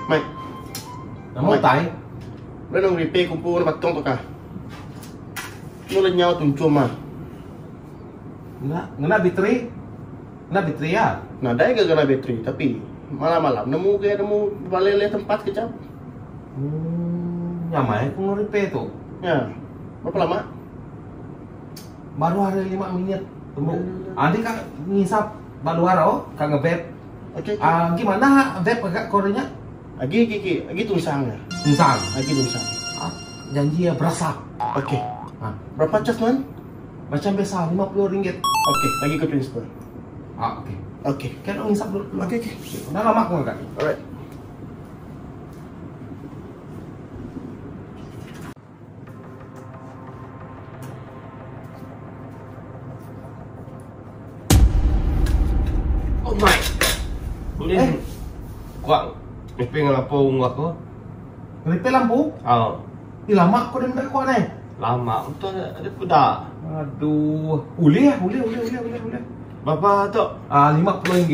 Mai. Nama utai? Boleh nong repair kumpu na batong tu kah? Nu lenyau tuncum ah. Ngena ngena bateri? Ngena bateri ah. Nadai ga ngena bateri tapi malam-malam nemu ga nemu balai leh tempat kejap. Hmm, nyamai aku ngu repair tu. Ya. Berapa lama? Baru hari 5 minit tembu. Ah, dia ka ngisap ba luar oh, ka nge-vape. Okey. Ah, gimana vape agak kornya? Agi agi agi agi tunsang nya. Tunsang. Agi tunsang. Ah, janji ya berasap. Okey. Ah. Berapa cas tuan? Macam biasa, RM50. Okey, lagi ke transfer. Ah, okey. Okey. Kan orang ngisap dulu. Okey, okey. Dah lama aku agak. Alright. Oh my. Boleh. Eh. Kuak. Repair dengan lampu aku. Repair lampu? Ah. Ni lama aku dah minta kuak ni. Lama betul ada kuda. Aduh. Boleh ah, boleh, boleh, boleh, boleh, boleh. Berapa tu? Ah, RM50.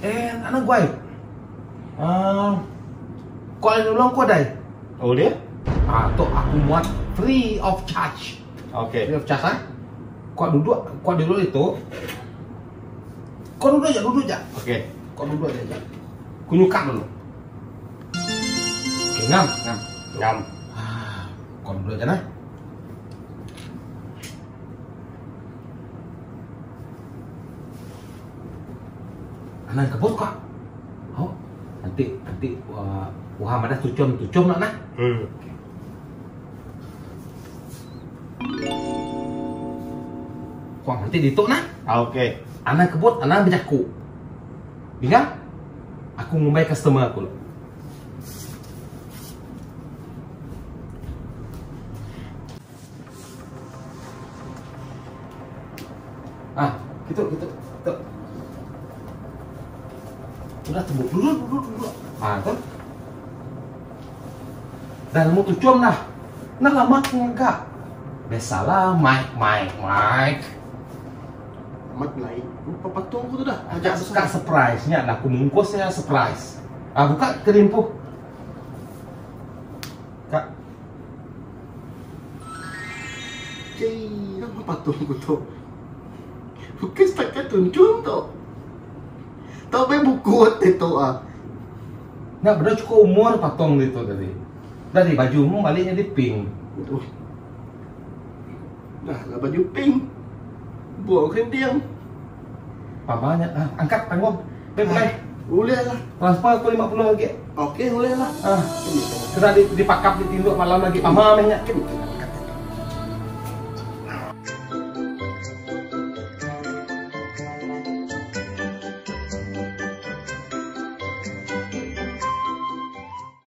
Eh, anak gue. Ah. Kau ada ulang kau dai. Boleh? Ah, tu aku muat free of charge. Okey. Free of charge ah. Kau duduk, kau duduk itu. Kau duduk aja, duduk aja. Okey. Kau duduk aja. aja. Kunyukak dulu. Okey, ngam, ngam. Ngam. Ah, kau duduk aja nah. Anak kebut kok. Oh, nanti nanti uh, wah mana tucum tucum nak nah. Hmm. Kau nanti dituk nah. Ah, okey. Anak kebut, anak berjaku. Dengar? Aku ngumbai customer aku. Ah, gitu, gitu, gitu. Udah tunggu, duduk, duduk, duduk. Ah, tu. Dan mau tujuan lah. Nah lama aku enggak. Biasalah, Mike, Mike, Mike. Amat lain. Lupa patung aku tu dah. Ajak suka surprise-nya lah. Aku mungkusnya surprise. Ah, buka kerimpuh. Kak, Cik, apa patung aku tu? Bukan setakat tuncung tu. Tak boleh buku tu ah. Nak benda cukup umur patung dia tu tadi. Dari bajumu baliknya di pink. Aduh. Dah lah baju pink. Buang kending. Pamanya, ah, angkat tanggung. Baik, boleh. Boleh lah. Transfer aku 50 lagi. Okey, boleh lah. Ah, kena di, dipakap ditinduk malam lagi. Pama mainnya.